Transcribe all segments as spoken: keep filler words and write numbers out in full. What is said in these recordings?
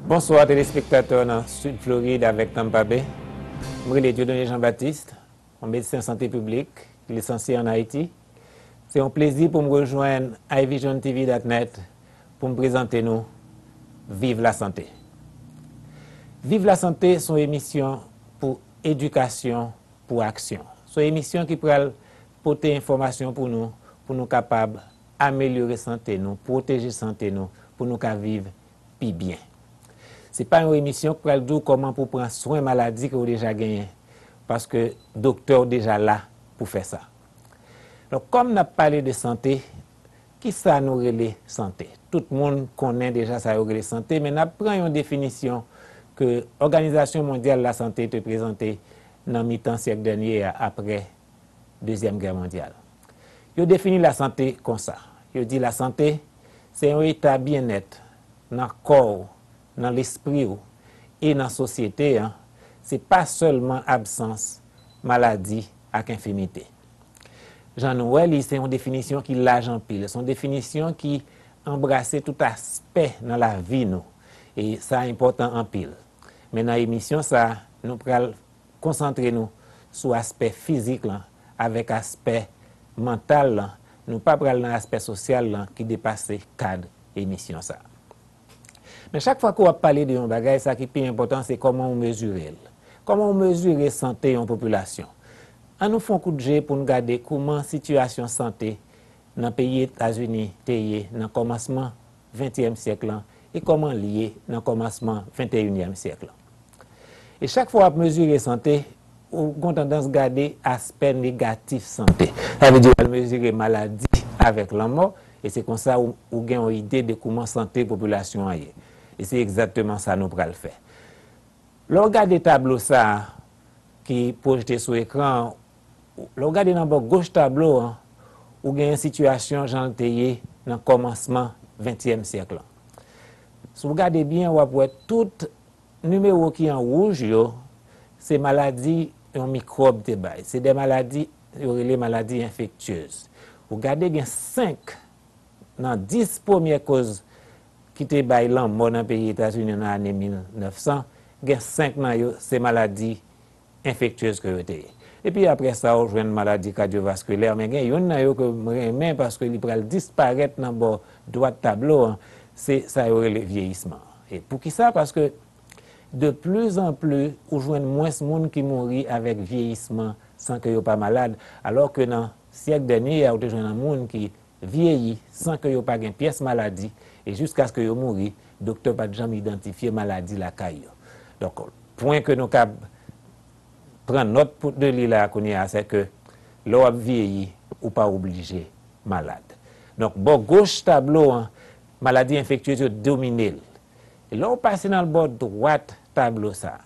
Bonswa, telespektatè nan Sid Florid avèk Tampa Bay. M rele Dieudonné Jean Baptiste, yon medsen sante piblik, lisansye an Ayiti. Se yon plezi pou m rejwenn iVision T V dot net pou m prezante nou Viv Lasante. Viv Lasante se yon emisyon pou edikasyon, pou aksyon. Se yon emisyon ki pral pote enfòmasyon pou nou, pou nou kapab amelyore sante nou, pwoteje sante nou, pou nou ka viv pi byen. Se pa yon emisyon k pral di w kòman pou w pran swen maladi ke w deja genyen, paske doktè w deja la pou fè sa. Donk, kòm n ap pale de sante, kisa nou rele sante? Tout moun konnen deja sa yo rele sante, men n ap pran yon definisyon ke Òganizasyon Mondyal Lasante te prezante nan mitan syèk dènye a, apre Dezyèm Gè Mondyal. Yo defini lasante konsa. Yo di lasante se yon eta byennèt nan kò w, nan lespri w e nan sosyete an. Se pa sèlman absans maladi ak enfimite. Jan nou wè li, se yon definisyon ki laj anpil. Se yon definisyon ki anbrase tout aspè nan lavi nou. E sa enpòtan anpil. Men nan emisyon sa, nou pral konsantre nou sou aspè fizik lan avèk aspè mantal lan. Nou pa pral nan aspè sosyal lan ki depase kad emisyon sa. Men chak fwa ke w ap pale de yon bagay, sa ki pi enpòtan se kòman w mezire l. Kòman w mezire sante yon popilasyon? An nou fè yon kout je pou n gade kòman sitiyasyon sante nan peyi Etazini te ye nan kòmansman ventyèm syèk lan e kòman l ye nan kòmansman venteyinyèm syèk lan. E chak fwa w ap mezire sante, ou gon tandans gade aspè negatif sante. Sa vle di w al mezire maladi avèk lanmò, e se konsa ou, ou gen yon ide de kòman sante popilasyon an ye. E se egzakteman sa nou pral fè. Lè w gade tablo sa a ki pwojte sou ekran an, lè w gade nan bò goch tablo an, ou genyen sitiyasyon jan l te ye nan kòmansman ventyèm syèk lan. Si w gade byen, w ap wè tout nimewo ki an wouj yo, se maladi yon mikwòb te bay. Se de maladi yo rele maladi enfektyez. Ou gade gen senk nan dis premye koz ki te bay lanmò nan peyi Etazini nan ane mil nèf san, gen senk nan yo se maladi enfektyez ke yo te ye. Epi apre sa, ou jwenn maladi kadyovaskilè, men gen youn nan yo ke m renmen paske li pral disparèt nan bò dwat tablo an, se sa yo rele vyeyisman. E poukisa? Paske de plus en plus, ou jwenn mwens moun ki mouri avèk vyeyisman san ke yo pa malad, alò ke nan syèk dènye a, ou te jwenn yon moun ki vyeyi san ke yo pa gen pyès maladi, e jiskaske yo mouri, doktè pa t janm idantifye maladi lakay yo. Donk, pwen ke nou kab pran nòt pou, de li la kounye a, se ke lè w ap vyeyi, ou pa oblije malad. Donk, bò goch tablo an, maladi enfektyez yo domine l. E lè w pase nan bò dwat tablo sa a,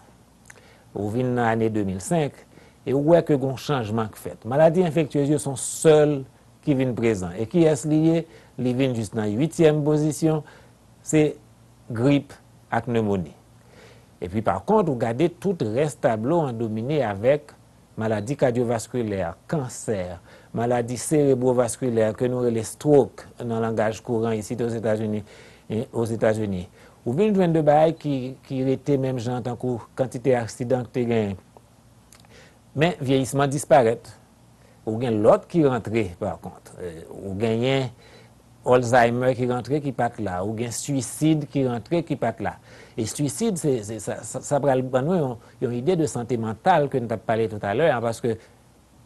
ou vin nan ane de mil senk, e ou wè ke gon chanjman k fèt. Maladi enfektyez yo se yon sèl ki vin prezan. E kiyès li ye? Li vin jis nan uityèm pozisyon, se grip ak nemoni. Epi pa kont, ou gade tout rès tablo an domine avèk maladi kadyovaskilè, kansè, maladi serebwovaskilè ke nou rele stroke nan langaj kouran isit Ozetazini, e, Ozetazini. Ou vin jwenn de bagay ki, ki rete menm jan tankou kantite aksidan ki te genyen. Men vyeyisman disparèt. Ou gen lòt ki rantre, pa kont. E, ou genyen Alzheimer ki rantre ki pa t la, ou gen swisid ki rantre ki pa t la. E swisid, se, se, sa, sa, sa pral ban nou yon, yon ide de sante mantal ke n t ap pale toutalè a, paske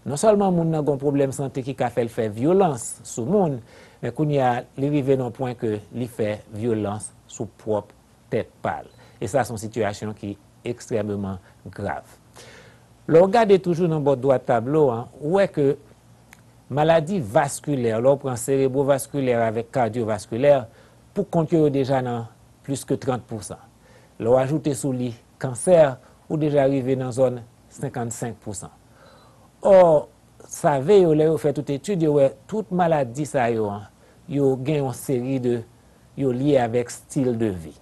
non sèlman moun nan gon pwoblèm sante ki ka fè l fè vyolans sou moun, men kounye a, li rive nan pwen ke li fè vyolans sou pwòp tèt pa l. E sa, se yon sitiyasyon ki ekstrèmeman grav. Lè w gade toujou nan bò dwat tablo a, ou wè ke maladi vaskilè, lè w pran serebwovaskilè avèk kadyovaskilè, pou kont yo, yo deja nan plis ke trant pousan. Lè w ajoute sou li kansè, ou deja rive nan zòn senkannsenk pousan. Ò, save yo, lè yo fè tout etid, yo wè tout maladi sa yo an, yo gen yon seri de, yo lye avèk stil de vi.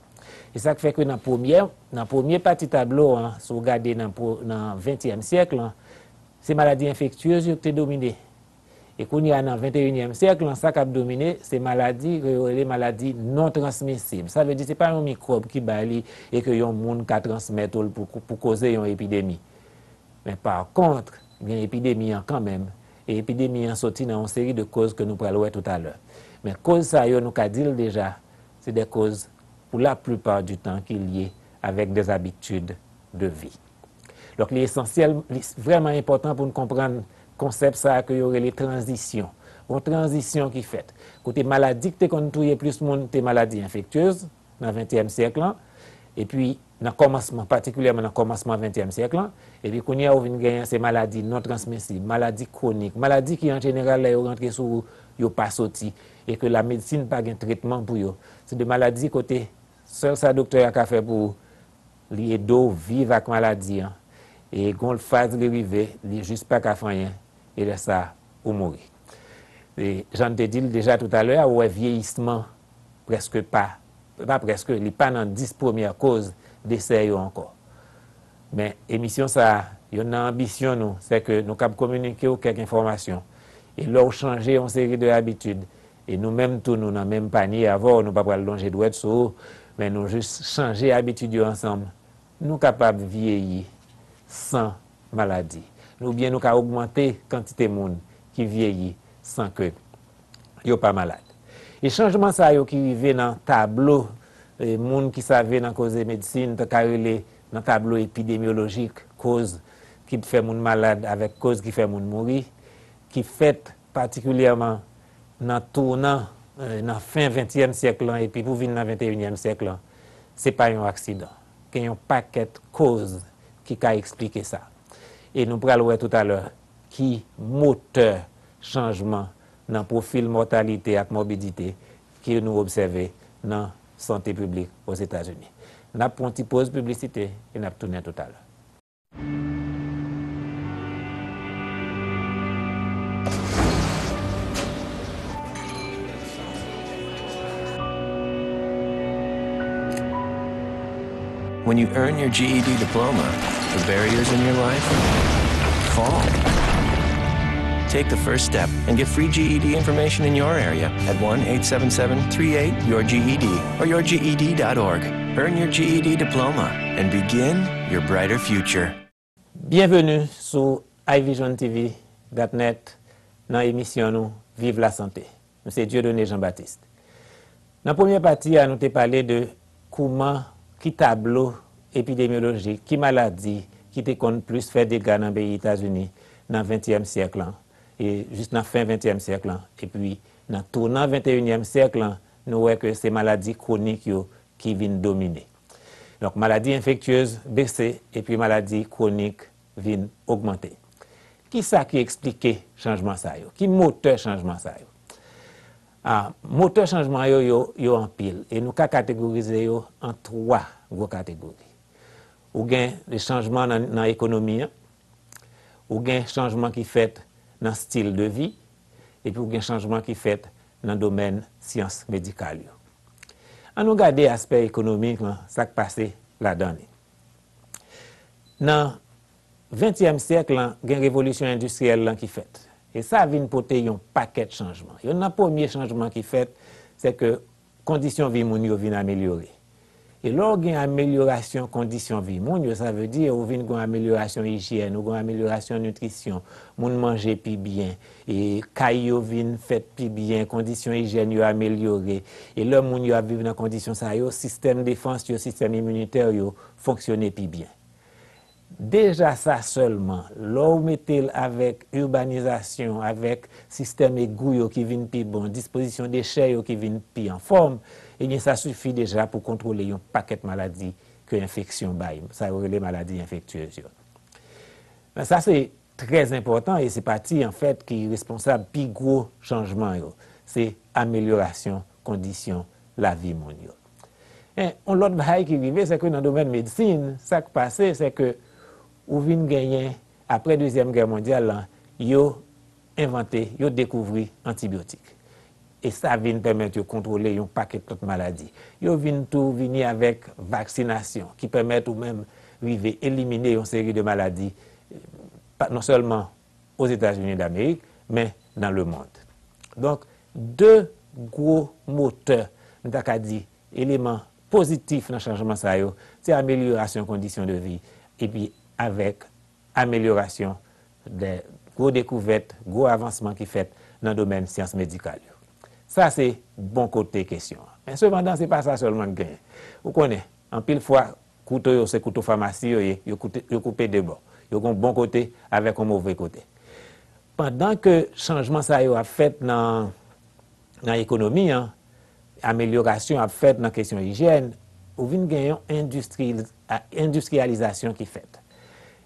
E sa k fè ke nan premyè, nan premye pati tablo an, si w gade nan, nan ventyèm syèk lan, se maladi enfektyez yo ki te domine. E kounye a, nan venteyinyèm syèk lan, sa k ap domine, se maladi ke yo rele maladi non transmisib. Sa vle di, se pa yon mikwòb ki bay li e ke yon moun ka transmèt ou l pou, pou koze yon epidemi. Men pa kont, gen epidemi an kanmenm, e epidemi an soti nan yon seri de koz ke nou pral wè toutalè. Men koz sa yo, nou ka di l deja, se de koz, pou la plipa di tan, ki lye avèk dèzabitid de vi. Donk, li esansyèl, li vrèman enpòtan pou n konprann konsèp sa a ke yo rele tranzisyon. Yon tranzisyon ki fèt. Kote maladi ki te konn touye plis moun te maladi enfektyez nan ventyèm syèk lan, epi nan kòmansman, patikilyèman nan kòmansman ventyèm syèk lan, epi kounye a ou vin genyen se maladi non transmisib, maladi kwonik, maladi ki an jeneral lè yo rantre sou ou, yo pa soti, e ke lamedsin pa gen tretman pou yo. Se de maladi kote sèl sa doktè a ka fè pou ou, li ede w viv ak maladi an. E gon faz li rive, li jis pa ka fè anyen, e lè sa a, ou mouri. E jan n te di l deja toutalè a, ou wè vyeyisman prèske pa, pa prèske, li pa nan dis premyè koz desè yo ankò. Men emisyon sa a, yonn nan anbisyon nou, se ke nou kab kominike w kèk enfòmasyon. E lè w chanje yon seri de abitid, e nou menm tou nou nan menm panye avè w, nou pa pral lonje dwèt sou ou, men nou jis chanje abitid yo ansanm, nou kapab vyeyi san maladi. Oubyen nou ka ogmante kantite moun ki vyeyi san ke yo pa malad. E chanjman sa yo ki rive nan tablo, e, moun ki save nan koze medsin, ta ka rele nan tablo epidemyolojik, koz ki fè moun malad avèk koz ki fè moun mouri, ki fèt patikilyèman nan tounan, e, nan fen ventyèm syèk lan epi pou vin nan venteyinyèm syèk lan, se pa yon aksidan. Gen yon pakèt koz ki ka eksplike sa. E nou pral wè toutalè ki motè chanjman nan pwofil mòtalite ak mòbidite ke nou obsève nan sante piblik Ozetazini. N ap pran yon ti poz piblisite e n ap tounen toutalè. When you earn your G E D diploma, the barriers in your life fall. Take the first step and get free G E D information in your area at one eight seven seven three eight your G E D or your G E D dot org. Earn your G E D diploma and begin your brighter future. Byenveni sou iVision T V dot net nan emisyon nou Viv Lasante. M se Dieudonné Jean Baptiste. Nan premyè pati a, nou te pale de kouman, ki tablo epidemyolojik, ki maladi ki te konn plis fè dega nan peyi Etazini nan ventyèm syèk lan, e jis nan fen ventyèm syèk lan, epi nan tounan venteyinyèm syèk lan, nou wè ke se maladi kwonik yo ki vin domine. Donk, maladi enfektyez bese epi maladi kwonik vin ogmante. Kisa ki eksplike chanjman sa yo? Ki motè chanjman sa yo? A, motè chanjman yo, yo, yo anpil, e nou ka kategorize yo an twa gwo kategori. Ou gen de chanjman nan, nan ekonomi an, ou gen chanjman ki fèt nan stil de vi, epi ou gen chanjman ki fèt nan domèn syans medikal yo. Ann nou gade aspè ekonomik lan, sa k pase ladan li. Nan ventyèm syèk lan, gen revolisyon endistriyèl lan ki fèt. E sa vin pote yon pakèt chanjman. Yonn nan premye chanjman ki fèt, se ke kondisyon vi moun yo vin amelyore. E lè w gen amelyorasyon kondisyon vi moun yo, sa vle di ou vin gen amelyorasyon ijyèn, ou gen amelyorasyon nitrisyon, moun manje pi byen, e kay yo vin fèt pi byen, kondisyon ijyèn yo amelyore. E lè moun yo ap viv nan kondisyon sa yo, sistèm defans yo, sistèm iminitè yo fonksyone pi byen. Deja sa sèlman, lè w mete l avèk ibanizasyon, avèk sistèm egou yo ki vin pi bon, dispozisyon dechè yo ki vin pi anfòm, ebyen sa sifi deja pou kontwole yon pakèt maladi ke enfeksyon bay, sa yo rele maladi enfektyez yo. Men sa se trè enpòtan e se pati, anfèt, ki responsab pi gwo chanjman yo. Se amelyorasyon kondisyon lavi moun yo. Men, yon lòt bagay ki rive, se ke nan domèn medsin, sa k pase, se ke ou vin genyen, apre Dezyèm Gè mondyal lan, yo envante, yo dekouvri antibyotik. E sa vin pèmèt yo kontwole yon pakèt lòt maladi. Yo vin tou vini avèk vaksinasyon ki pèmèt ou menm rive elimine yon seri de maladi, pa, non sèlman Ozetazini Damerik, men dans le monde. Donk, de gwo motè, nou ta ka di, eleman pozitif nan chanjman sa yo, se amelyorasyon kondisyon de vi, epi avèk amelyorasyon de gwo dekouvèt, gwo avansman ki fèt nan domèn syans medikal yo. Sa se bon kote kesyon an. Men sepandan, se pa sa sèlman k genyen. Ou konnen, anpil fwa, kouto yo se kouto famasi yo ye, yo koute, yo koupe de bò. Yo gen yon bon kote avèk yon move kote. Pandan ke chanjman sa yo ap fèt nan, nan ekonomi an, amelyorasyon ap fèt nan kesyon ijyèn, ou vin gen yon endistri, a, endistriyalizasyon ki fèt.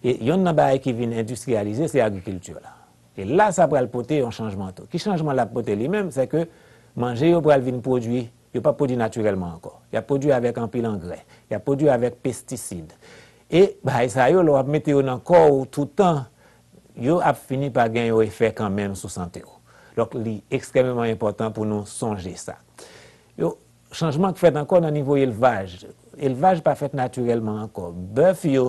E yonn nan bagay ki vin endistriyalize, se agrikilti la. E la, sa pral pote yon chanjman tou. Ki chanjman l ap pote li menm? Se ke manje yo pral vin pwodui, yo p ap pwodui natirèlman ankò. Y ap pwodui avèk anpil angrè, y ap pwodui avèk pestisid. E bagay sa yo, lè w ap mete yo nan kò w toutan, yo ap fini pa gen yon efè kanmenm sou sante w. Donk, li ekstrèmeman enpòtan pou nou sonje sa. Yo, chanjman k fèt ankò nan nivo elvaj. Elvaj pa fèt natirèlman ankò. Bèf yo,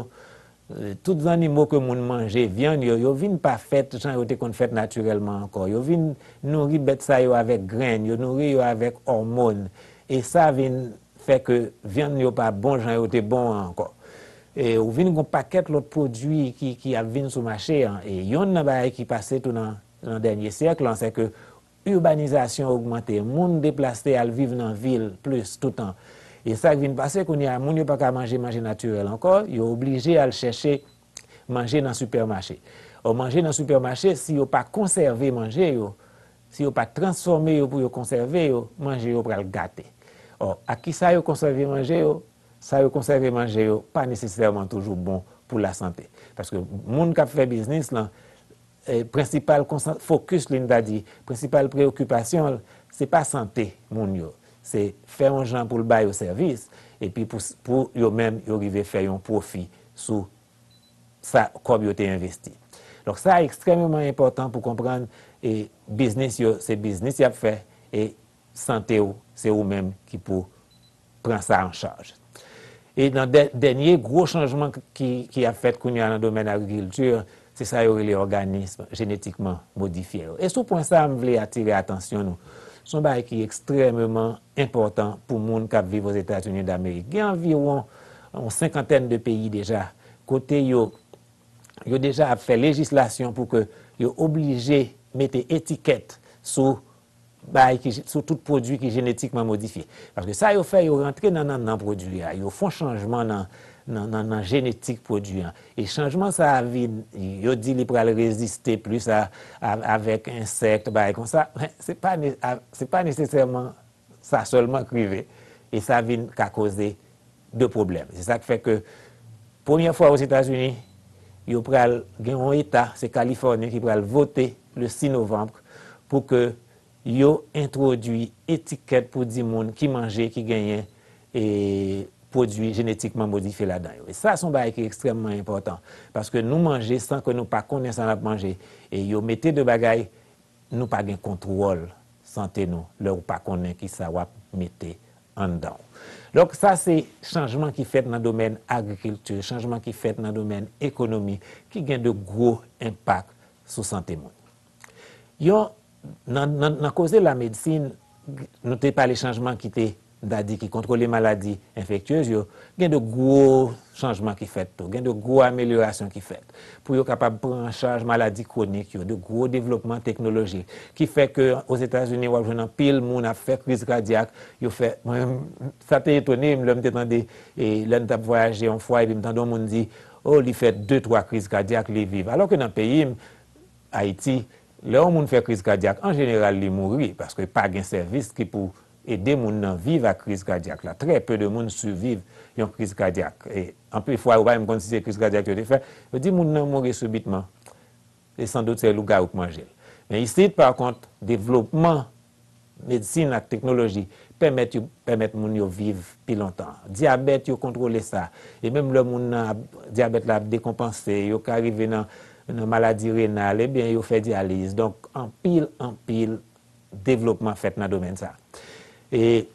eh, tout zannimo ke moun manje, vyann yo, yo vin pa fèt jan yo te konn fèt natirèlman ankò. Yo vin nouri bèt sa yo avèk grenn, yo nouri yo avèk òmòn. E sa vin fè ke vyann yo pa bon jan yo te bon an ankò. E ou vin gon pakèt lòt pwodui ki, ki ap vin sou mache an. E yonn nan bagay ki pase tou nan, nan dènye syèk lan, se ke Ibanizasyon ogmante, moun deplase al viv nan vil plis toutan. E sa k vin pase kounye a, moun yo pa ka manje manje natirèl ankò, yo oblije al chèche manje nan sipèmache. Ò, manje nan sipèmache, si yo pa konsève manje yo, si yo pa transfòme yo pou yo konsève yo, manje yo pral gate. Ò, ak kisa yo konsève manje yo? Sa yo konsève manje yo pa nesesèman toujou bon pou lasante. Paske moun k ap fè biznis lan, eh, prensipal konsan-, fokis li, n ta di, prensipal preyokipasyon l, se pa sante moun yo. Se fè yon jan pou l ba yo sèvis, epi pou, pou yo menm, yo rive fè yon pwofi sou sa, kòb yo te envesti. Donk, sa ekstrèmeman enpòtan pou konprann, e biznis yo, se biznis y ap fè, e sante w, se ou menm ki pou pran sa an chaj. E nan dè-, dènye gwo chanjman ki, ki ap fèt kounye a nan domèn agrikilti, se sa yo rele òganis jenetikman modifye yo. E sou pwen sa a, m vle atire atansyon nou sou yon bagay ki ekstrèmeman enpòtan pou moun k ap viv Ozetazini Damerik. Gen anviwon yon senkantèn de peyi deja, kote yo, yo deja ap fè lejislasyon pou ke yo oblije mete etikèt sou bay ki, sou tout pwodui ki jenetikman modifye. Paske sa yo fè, yo rantre nan, nan, nan pwodui a, yo fè yon chanjman nan, nan, nan, nan jenetik pwodui an. E chanjman sa a vin, yo di li pral reziste plis a, a, avèk ensèk, bagay konsa. Men se pa ne-, a, se pa nesesèman sa sèlman k rive. E sa vin ka koze de pwoblèm. Se sa k fè ke premyè fwa Ozetazini, yo pral gen yon eta, se Kalifòni ki pral vote le sis novanm pou ke yo entwodui etikèt pou di moun ki manje ki genyen, e, pwodui jenetikman modifye ladan yo. E sa se yon bagay ki ekstrèmman enpòtan, paske nou manje san ke nou pa konnen sa n ap manje. E yo mete de bagay nou pa gen kontwòl sante nou lè ou pa konnen ki sa w ap mete anndan w. Donk, sa se chanjman ki fèt nan domèn agrikilti, chanjman ki fèt nan domèn ekonomi, ki gen de gwo enpak sou sante moun. Yon, nan, nan, nan koze lamedsin, nou te pale chanjman ki te m ta di ki kontwole maladi enfektyez yo, gen de gwo chanjman ki fèt tou, gen de gwo amelyorasyon ki fèt pou yo kapab pran an chaj maladi kwonik yo, de gwo devlopman teknolojik ki fè ke Ozetazini w ap jwenn anpil moun ap fè kriz kadyak, yo fè, mwen menm, sa te etone m lè m te tande, e, lè m t ap vwayaje yon fwa epi m tande yon moun di, o, li fè de, twa kriz kadyak, li viv. Alò ke nan peyi m, Ayiti, lè yon moun fè kriz kadyak, an jeneral, li mouri, paske pa gen sèvis ki pou ede moun nan viv ak kriz kadyak la. Trè pe de moun siviv yon kriz kadyak. E anpil fwa, yo pa menm konn si se kriz kadyak yo te fè. Yo di moun nan mouri sibitman. E sandout se lougawou k manje l. Men isit, pa kont, devlopman medsin ak teknoloji pèmèt yo, pèmèt moun yo viv pi lontan. Dyabèt, yo kontwole sa. E menm lè moun nan ap, dyabèt la ap dekonpanse, yo ka rive nan, nan maladi renal, ebyen, yo fè dyaliz. Donk, anpil, anpil devlopman fèt nan domèn sa. E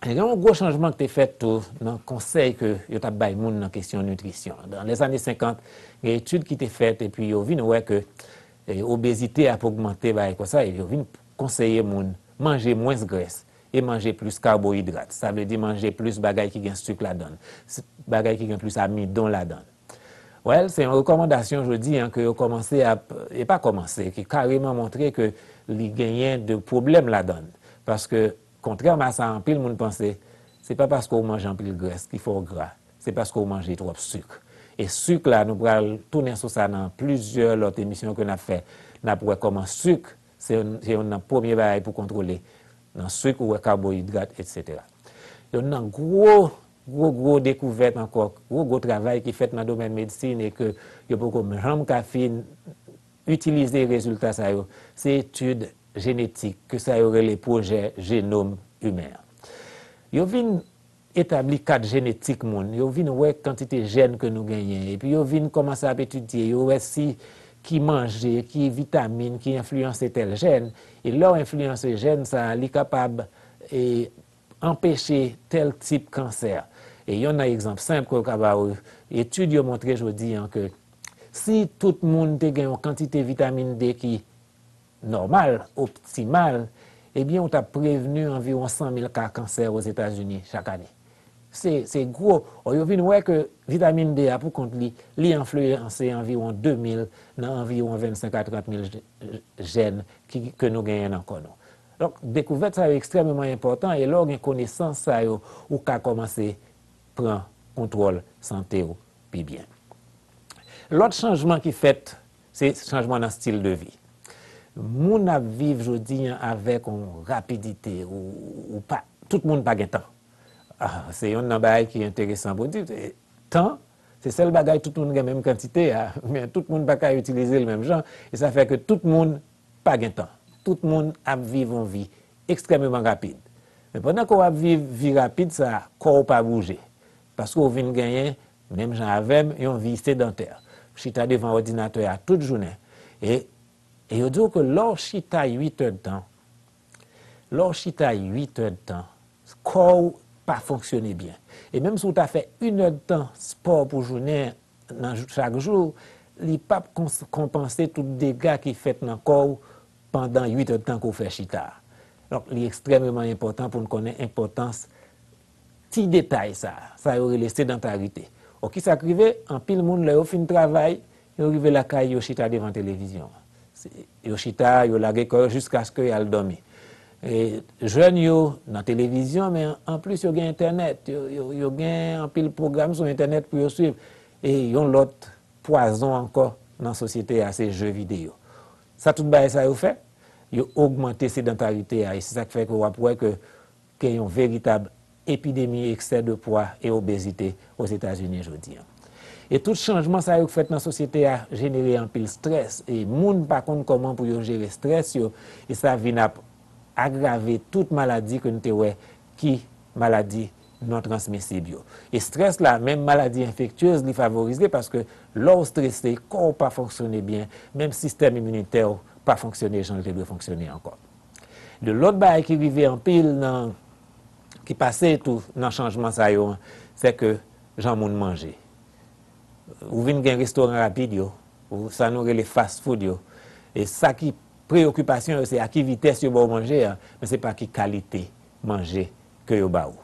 gen yon gwo chanjman ki te fèt tou nan konsèy ke yo t ap bay moun nan kesyon nitrisyon. Nan lèzane senkant, gen etid ki te fèt epi yo vin wè ke e, obezite ap ogmante, bagay konsa, e yo vin konseye moun manje mwens grès e manje plis kaboyidrat. Sa vle di manje plis bagay ki gen sik ladan l, s- bagay ki gen plis amidon ladan l. Well, se yon rekòmandasyon jodi a ke yo kòmanse ap, e pa kòmanse, ki kareman montre ke li genyen de pwoblèm ladan l. Paske, kontrèman a sa anpil moun panse, se pa paske w manje anpil grès ki fè w gra, se paske w manje twòp sik. E sik la, nou pral tounen sou sa nan plizyè lòt emisyon ke n ap fè. N ap wè kòman sik, se youn, se youn nan premye bagay pou kontwole. Nan sik, ou wè kaboyidrat, etsetera. Youn nan gwo, gwo, gwo dekouvèt ankò, gwo, gwo travay ki fèt nan domèn medsin e ke yo poko janm ka fin itilize rezilta sa yo, se etid jenetik, ke sa yo rele pwojè jenom imen an. Yo vin etabli kat jenetik moun, yo vin wè kantite jèn ke nou genyen, epi yo vin kòmanse ap etidye, yo wè si ki manje, ki vitamin ki enfliyanse tèl jèn, e lè w enfliyanse jèn sa a, li kapab, e, anpeche tèl tip kansè. E youn nan egzanp senp ke w ka ba w, etid yo montre jodi a ke si tout moun te gen yon kantite vitamin D ki nòmal, optimal, ebyen, ou t ap prevni anviwon san mil ka kansè Ozetazini chak ane. Se, se gwo. Ò, yo vin wè ke vitamin D a, pou kont li, li enfliyanse anviwon de mil nan anviwon vennsenk a trant mil je- jèn ki, ke nou genyen nan kò nou. Donk, dekouvèt sa yo ekstrèmeman enpòtan, e lè w gen konesans sa yo, ou ka kòmanse pran kontwòl sante w pi byen. Lòt chanjman ki fèt, se chanjman nan stil de vi. Moun ap viv jodi a avèk yon rapidite, ou, ou pa, tout moun pa gen tan. Ah, se youn nan bagay ki enteresan pou di, e, tan, se sèl bagay tout moun gen menm kantite a, men tout moun pa ka itilize l menm jan, e sa fè ke tout moun pa gen tan. Tout moun ap viv yon vi ekstrèmeman rapid. Men pandan ke w ap viv vi rapid sa a, kò w pa bouje. Paske w vin genyen, menm jan avè m, yon vi sedantè. Chita devan òdinatè a tout jounen. E, e yo di w ke lè w chita uit èdtan, lè w chita uit èdtan, kò w pa fonksyone byen. E menm si w ta fè inèdtan spò pou jounen nan jou- chak jou, li p ap kons- konpanse tout dega ki fèt nan kò w pandan uit èdtan ke w fè chita a. Donk, li ekstrèmeman enpòtan pou n konnen enpòtans ti detay sa a, sa yo rele sedantarite. Ò, kisa k rive? Anpil moun, lè yo fin travay, yo rive lakay, yo chita devan televizyon an. Se- Yo chita, yo lage kò yo jiskaske y al dòmi. E jèn yo nan televizyon, men anplis yo gen entènèt, yo, yo, yo gen anpil pwogram sou entènèt pou yo swiv. E yon lòt pwazon ankò nan sosyete a, se je videyo. Sa tout bagay sa yo fè, yo ogmante sedantarite a, e se sa k fè ke w ap wè ke gen yon veritab epidemi eksè de pwa e obezite Ozetazini jodi a. E tout chanjman sa yo k fèt nan sosyete a jenere anpil strès, e moun pa konn kòman pou yo jere strès yo, e sa vin ap agrave tout maladi ke n te wè ki maladi non transmisib yo. E strès la, menm maladi enfektyez, li favorize paske lè w strese, kò w pa fonksyone byen, menm sistèm iminitè w pa fonksyone jan l te dwe fonksyone ankò. De lòt bagay ki rive anpil nan, ki pase tou nan chanjman sa yo, se ke jan moun manje. Ou vin gen restoran rapid yo, ou, sa nou rele fast food yo. E sa ki preyokipasyon yo, se a ki vitès yo ba w manje a, men se pa ki kalite manje ke yo ba ou.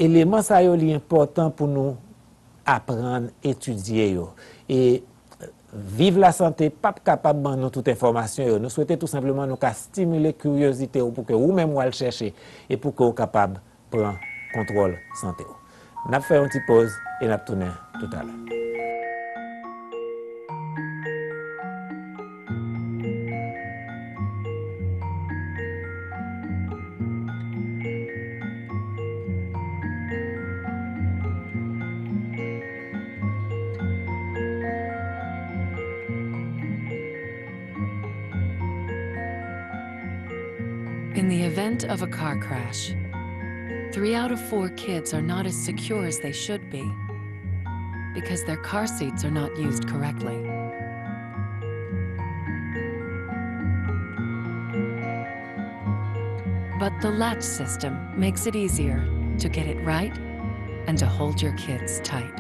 Eleman sa yo, li enpòtan pou nou aprann etidye yo. E Viv Lasante p ap kapab ban nou tout enfòmasyon yo. Nou swete tou senpleman nou ka stimile kiryozite w pou ke ou menm w al chèche e pou ke w kapab pran kontwòl sante w. N ap fè yon ti poz e n ap tounen toutalè. In the event of a car crash, three out of four kids are not as secure as they should be because their car seats are not used correctly. But the latch system makes it easier to get it right and to hold your kids tight.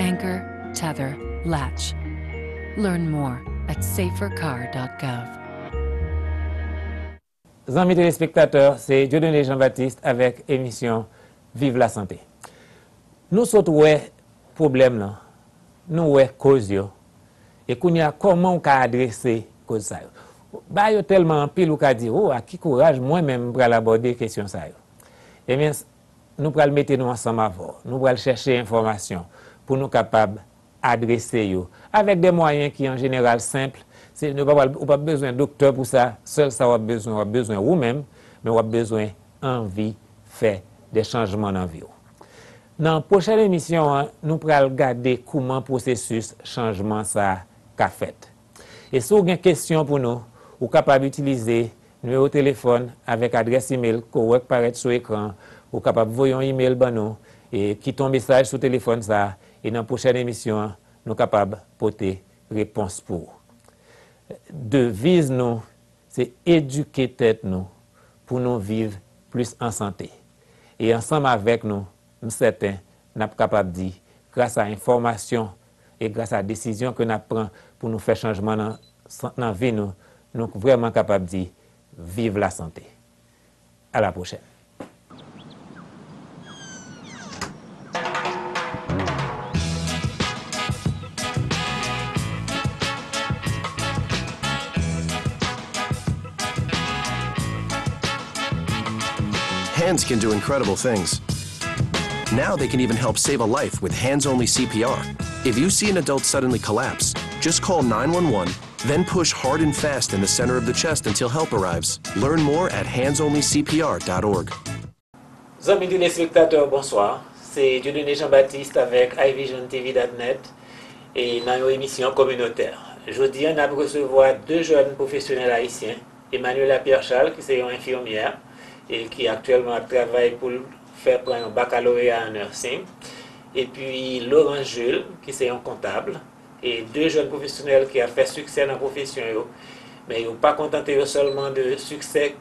Anchor, tether, Latch. Learn more at safercar dot gov. Zanmi telespektatè, se Dieudonné Jean-Baptiste avèk emisyon Viv Lasante. Nou sot wè pwoblèm lan, nou wè koz yo, e kounye a, kòman w ka adrese koz sa yo? Bagay yo tèlman anpil, ou ka di, "O, a ki kouraj mwen menm m pral abòde kesyon sa yo?" Ebyen, nou pral mete nou ansanm avè w. Nou pral chèche enfòmasyon pou nou kapab adrese yo avèk de mwayen ki an jeneral senp. Se, nou pa pral, ou p ap bezwen doktè pou sa. Sèl sa w ap bezwen, w ap bezwen ou menm, men w ap bezwen anvi fè de chanjman nan vi w. Nan pwochèn emisyon an, nou pral gade kouman pwosesis chanjman sa a ka fèt. E si w gen kesyon pou nou, ou kapab itilize nimewo telefòn avèk adrès imèl ke w wè k parèt sou ekran an. Ou kapab voye yon imèl ban nou, e kite yon mesaj sou telefòn sa a, e nan pwochèn emisyon an, nou kapab pote repons pou ou. Deviz nou, se edike tèt nou pou nou viv plis an sante. E ansanm avèk nou, m sèten n ap kapab di, gras a enfòmasyon e gras a desizyon ke n ap pran pou nou fè chanjman nan, nan vi nou, nou vrèman kapab di, viv lasante. À la prochaine. Hands can do incredible things. Now they can even help save a life with hands only C P R. If you see an adult suddenly collapse, just call nine one one, then push hard and fast in the center of the chest until help arrives. Learn more at hands only C P R dot org. Zanmi telespektatè, bonswa. Se Dieudonné Jean Baptiste avèk iVision T V dot net. E nan yon emisyon kominotè. Jodi a, n ap resevwa de jèn pwofesyonèl ayisyen, Emmanuela Pierre Charles, ki se yon enfimyè e ki aktyèlman ap travay pou l fè pran yon bakaloreya an nursing, epi Laurent Jules, ki se yon kontab, e de jèn pwofesyonèl ki ap fè siksè nan pwofesyon yo, men yo pa kontante yo sèlman de siksè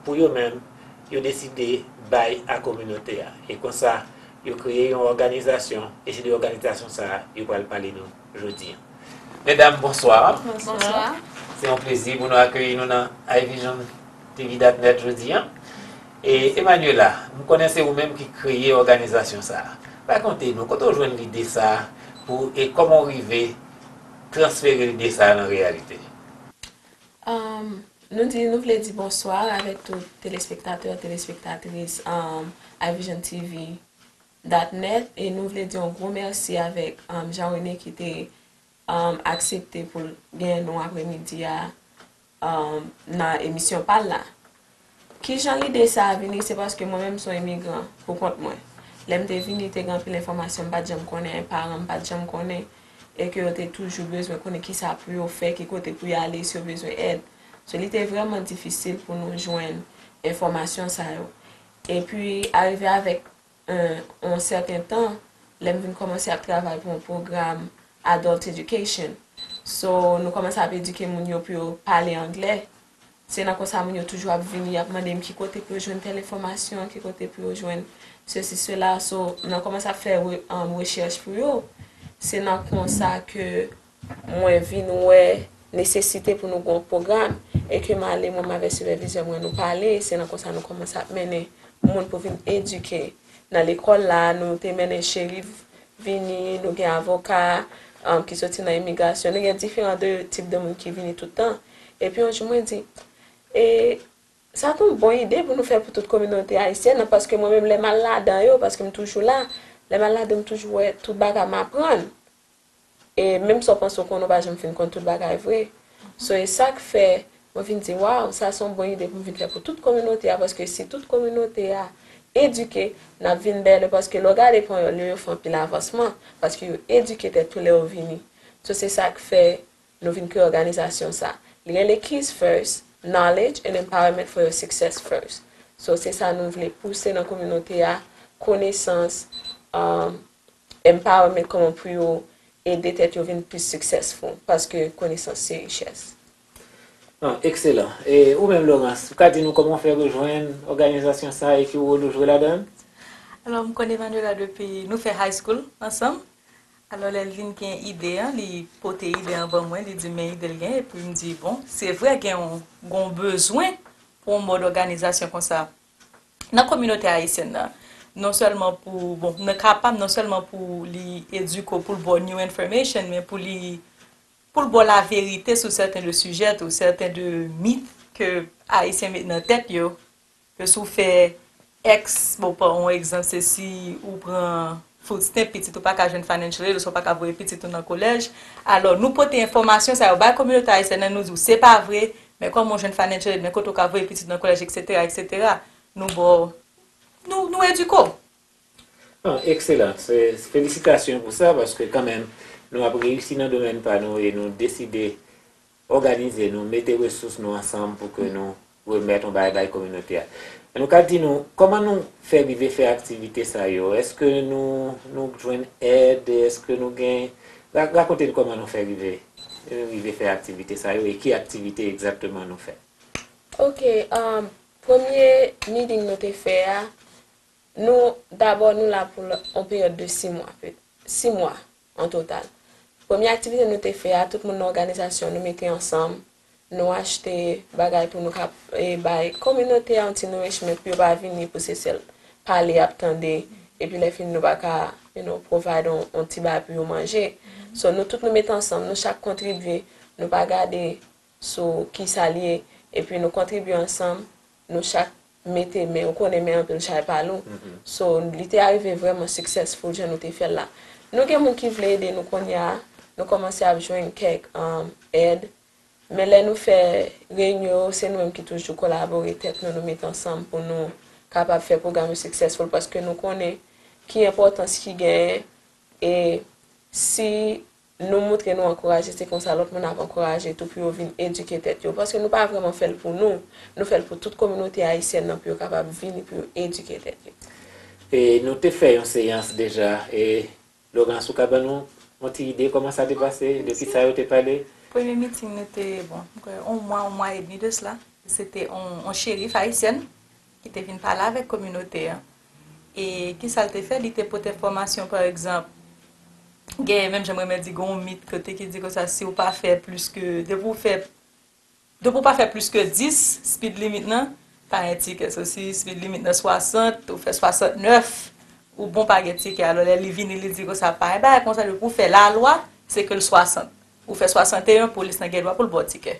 pou yo menm, yo deside bay a kominote a. E konsa, yo kreye yon òganizasyon, e se de òganizasyon sa a yo pral pale nou jodi a. Medam, bonswa. Bonswa. Se yon plezi pou nou akeyi nou nan iVision T V dot net jodi a. E Emmanuela, m konnen se ou menm ki kreye òganizasyon sa a. Rakonte nou, kote w jwenn lide sa a pou, e kòman w rive transfere lide sa a nan reyalite? Um, nou di, nou vle di bonswa avèk tout telespektatè, telespektatris um, iVision T V dot net, e nou vle di yon gwo mèsi avèk um, Jean René ki te um, aksepte pou l genyen nou aprèmidi a um, nan emisyon pa l la. Kijan lide sa a vini? Se paske mwen menm m se yon imigran pou kont mwen. Lè m te vini, te gen anpil enfòmasyon m pa t janm konnen, paran m pa t janm konnen, e ke yo te toujou bezwen konnen kisa pou yo fè, ki kote pou y ale si yo bezwen èd. So, li te vrèman difisil pou nou jwenn enfòmasyon sa yo. Epi, arive avèk yon sèten tan, lè m vin kòmanse ap travay pou yon pwogram adult education. So, nou kòmanse ap edike moun yo pou yo pale anglè. Se nan konsa moun yo toujou ap vini, y ap mande m ki kote pou yo jwenn tèl enfòmasyon, ki kote pou yo jwenn sesi, sela. So, m nan kòmanse ap fè re, um, rechèch pou yo. Se nan konsa ke mwen vin wè nesesite pou nou gen yon pwogram e ke m ale mwen avèk sipèvizè mwen nou pale, se nan konsa nou kòmanse ap mennen moun pou vin edike nan lekòl la, nou te mennen cherif vini, nou gen avoka um, ki soti nan imigrasyon, nou gen diferan de tip de moun ki vini tout tan. Epi yon jou mwen di, e sa t yon bon ide pou nou fè pou tout kominote ayisyèn nan, paske mwen menm lè m al ladan yo, paske m toujou la, lè m al ladan yo m toujou wè tout bagay m aprann. E menm sa w panse w konnen, w pa janm fin konn tout bagay vre. So, e sa k fè mwen vin di, waw, sa se yon bon ide pou m vin fè pou tout kominote a, paske si tout kominote a edike, n ap vin bèlè, paske lè w gade panyòl yo, yo fè anpil avansman, paske yo edike tèt yo lè yo vini. So, se sa k fè nou vin kreye òganizasyon sa. Li rele Kids First, Knowledge and Empowerment for Your Success First. So, se sa nou vle pouse nan kominote a, konesans, um, empowerment, kòman pou yo ede tèt yo vin plis successful, paske konesans se richès. Ah, ekselan. E ou menm, Laurence, ou ka di nou kòman w fè rejwenn òganizasyon sa a e ki wòl ou jwe ladan l? Alò, m konn Emmanuela depi nou fè high school ansanm. Alò, lè l vin gen ide an, li pote ide an ban mwen, li di men ide l gen, epi m di, bon, se vre gen yon, gen yon bezwen pou yon mòd òganizasyon konsa nan kominote ayisyèn nan. Non sèlman pou, bon, nan ka pa m, non sèlman pou li edike w, pou l ba w new information, men pou li, pou l ba w laverite sou sèten de sijè tou, sèten de mit ke Ayisyen met nan tèt yo, ke si w fè X, bon, pran yon egzanp, se si ou pran food stamp, pitit ou pa ka jwenn financial aid, oswa ou pa ka voye pitit ou nan kolèj. Alò, nou pote enfòmasyon sa yo bay kominote ayisyèn nan, nou di w se pa vre, men kòman w jwenn financial aid, men kote w ka voye pitit nan kolèj, etsetera, etsetera. Nou ba w, nou, nou edike w. Ah, ekselan. Se, felisitasyon pou sa, paske kanmenm, nou ap reyisi nan domèn pa nou e nou deside òganize nou, mete resous nou ansanm pou ke nou remèt yon bagay bay kominote a. Nou ka di nou, kòman nou fè rive fè aktivite sa yo? Èske nou, nou jwenn èd? Èske nou gen, ra- rakonte n kòman nou fè rive, rive fè aktivite sa yo e ki aktivite egzakteman nou fè? Ok, um, premye meeting nou te fè a, nou, dabò, nou la pou l- yon peryòd de sis mwa, pe- sis mwa an total. Premye aktivite nou te fè a, tout moun nan òganizasyon, nou mete ansanm, nou achte bagay pou nou ka e, bay kominote a yon ti nourishment pou yo pa vini pou se sèl pale y ap tande, epi lè fini nou pa ka, you know, provide yon, yon ti bagay pou yo manje. So, nou tout nou mete ansanm, nou chak kontribye, nou pa gade sou kisa l ye, epi nou kontribye ansanm, nou chak mete men, ou konnen men anpil chay pa lou. So, li te arive vrèman successful jan nou te fè l la. Nou gen moun ki vle ede nou kounye a, nou kòmanse ap jwenn kèk um, èd, men lè nou fè reyinyon yo, se nou menm ki toujou kolabore tèt nou, nou met ansanm pou nou kapab fè pwogram yo successful, paske nou konnen ki enpòtans ki genyen, e si nou moutre nou ankouraje, se konsa lòt moun ap ankouraje tou pou yo vin edike tèt yo. Paske nou pa vrèman fè l pou nou, nou fè l pou tout kominote ayisyèn nan pou yo kapab vini pou yo edike tèt yo. E nou te fè yon seyans deja, e Laurence, ou ka ban nou yon ti ide kòman sa te pase, de kisa yo te pale? Premye meeting nou te, bon, m kwè yon mwa, yon mwa edmi de sla. Se te yon, yon cherif ayisyèn ki te vin pale avèk kominote an. E kisa l te fè? Li te pote enfòmasyon, pa egzanp, gen, menm jan mwen di, gen yon mit kote ki di konsa, si w pa fè plis ke, depi w fè, depi w pa fè plis ke dis, speed limit nan, pa gen tikè. So, si speed limit nan swasant, ou fè swasantnèf, ou bon, pa gen tikè. Alò, lè li vini, li di konsa, pa gen bagay konsa, depi w fè lalwa, se ke l swasant. Ou fè swasanteyen, polis nan gen dwa pou l ba w tikè.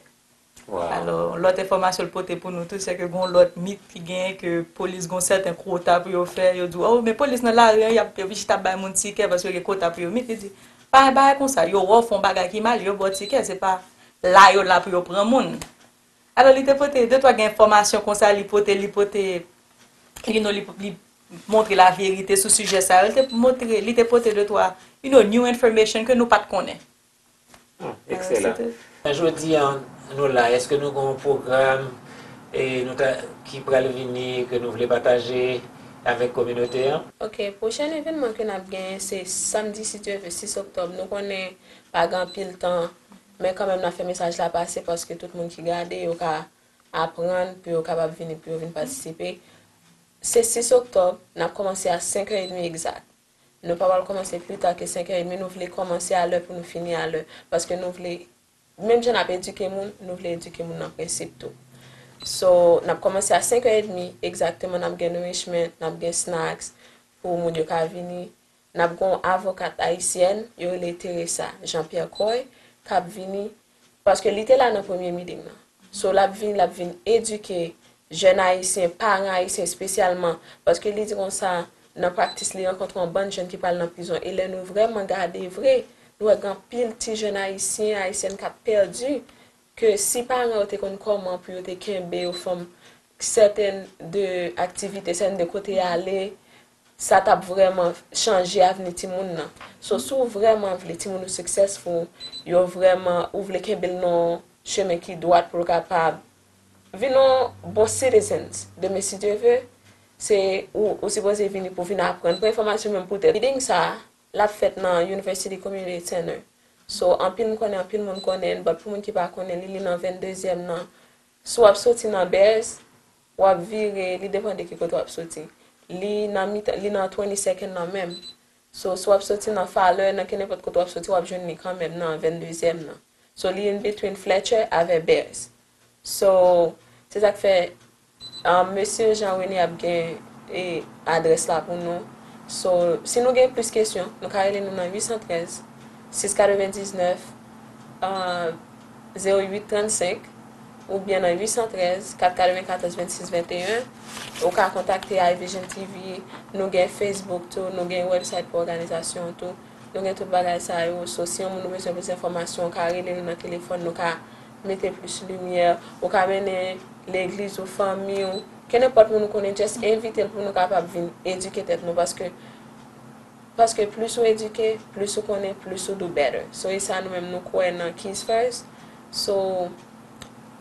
Alò, lòt enfòmasyon l pote pou nou tou, se ke gen yon lòt mit ki genyen, ke polis gen yon sèten kwota pou yo fè. Yo di w, o, men polis nan lari an, y ap, y ap chita ap bay moun tikè paske yo gen kwota pou yo mit. Li di, pa gen bagay konsa, yo wè w fè yon bagay ki mal, yo ba w tikè, se pa la yo la pou yo pran moun. Alò, li te pote de twa gen enfòmasyon konsa, li pote, li pote, you know, li, li montre laverite sou sijè sa yo. Li te montre, li te pote de twa, you know, new information ke nou pa t konnen. Ah, ekselan. Jodi a, nou la, èske nou gen yon pwogram e nou ta, ki pral vini ke nou vle pataje avèk kominote an? Ok, pwochèn evènman ke n ap genyen se samdi, si Dye ve, sis oktòb. Nou konnen pa gen anpil tan, men kanmenm n ap fè mesaj la pase paske tout moun ki gade yo ka aprann pou yo kapab vini, pou yo vin patisipe. Se sis oktòb, n ap kòmanse a senk è edmi egzak. Nou pa pral kòmanse pli ta ke senk è edmi, nou vle kòmanse alè pou nou fini alè. Paske nou vle, menm jan n ap edike moun, nou vle edike moun nan prensip tou. So, n ap kòmanse a senk è edmi egzakteman, n ap gen nourishment, n ap gen snacks pou moun yo ka vini. N ap gen yon avokat ayisyèn, yo rele Teresa Jean Pierre Coy, k ap vini, paske li te la nan premye meeting nan. So, l ap vin, l ap vin edike jèn ayisyen, paran ayisyen espesyalman, paske li di konsa, nan praktis li rankontre yon bann jèn ki pral nan prizon. E lè nou vrèman gade vre, nou wè gen anpil ti jèn ayisyen, ayisyèn k ap pèdi, ke si paran yo te konn kòman pou yo te kenbe yo fòm sèten de aktivite, sèten de kote y ale, sa t ap vrèman chanje avni timoun nan. So, si w vrèman vle timoun ou successful, yo vrèman, ou vle kenbe l nan yon chemen ki dwat pou l kapab vin yon bon citizens demen, si Dye ve, se ou, ou sipoze vini pou vin aprann. Pou enfòmasyon menm poutèt, reading sa a, l ap fèt nan University Community Center. So, anpil, m konnen anpil moun konnen l, but pou moun ki pa konnen li, li nan venndezyèm nan. Si w ap soti nan Bears, w ap vire, li depann de ki kote w ap soti. Li nan mitan, li nan twenty-second nan menm. So, si w ap soti nan Fowler, nan kenenpòt kote w ap soti, w ap jwenn li kanmenm nan venndezyèm nan. So, li in between Fletcher avè Bears. So, se sa k fè, um, mesye Jean René ap gen, e, adrès la pou nou. So, si nou gen plis kesyon, nou ka rele nou nan uit san trèz, sis katrevendiznèf, uh, zewo uit trannsenk, oubyen nan uit san trèz, kat katrevenkatòz, vennsis venteyen. Ou ka kontakte iVision T V, nou gen Facebook tou, nou gen website pou òganizasyon an tou. Nou gen tout bagay sa yo. So, si yon moun ou bezwen plis enfòmasyon, ou ka rele nou nan telefòn, nou ka mete plis limyè, ou ka mennen legliz ou, fanmi w, kenenpòt moun ou konnen, just envite l pou nou kapab vin edike tèt nou, paske, paske plis ou edike, plis ou konnen, plis ou do better. So, e sa nou menm nou kwè nan Kids First. So,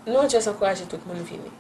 nou just ankouraje tout moun vini.